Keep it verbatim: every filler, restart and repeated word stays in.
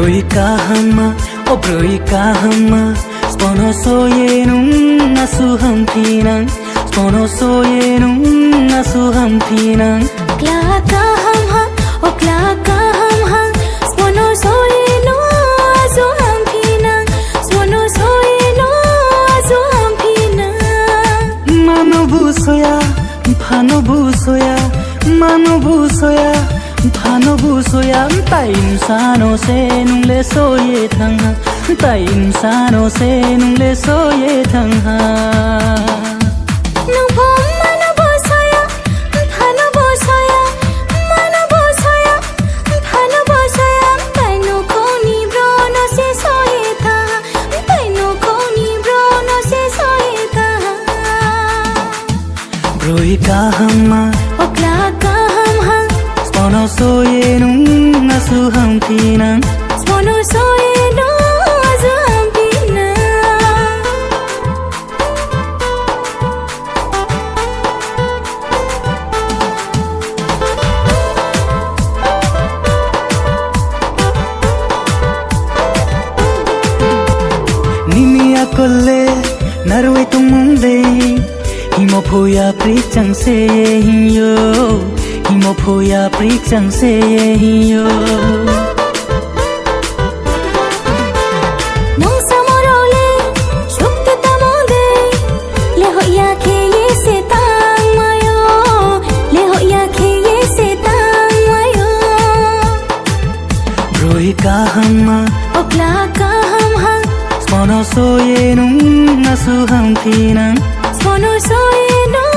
Brwi kahamma, o brwi kahamma, spono soye nung asu hampinang, spono soye nung asu hampinang. Kla kaham ha, o kla kaham ha, spono soye nung asu hampinang, spono soye nung asu hampinang. Mano busoya, phano busoya, mano busoya, phano busoya, tai msano se nungle soye thangha, tai msano se nungle soye thangha. Nung pho mano busoya, phano busoya, mano busoya, phano busoya, tai nukhoni brono se soye thangha, tai nukhoni brono se soye thangha. Brwi kahamma, o kla kaham ha, spono soye nung asu hampinang, spono soye nung asu hampinang. Nini akole narwai tongmung de, himo phoya prichang se hinyo, himo phoya prichang se hinyo. Nung samorole, sukte tamo de, lehoya kheye se tangmayo, lehoya kheye se tangmayo. Brwi kahamma, o kla kaham ha, spono soye nung asu hampinang, spono soye nung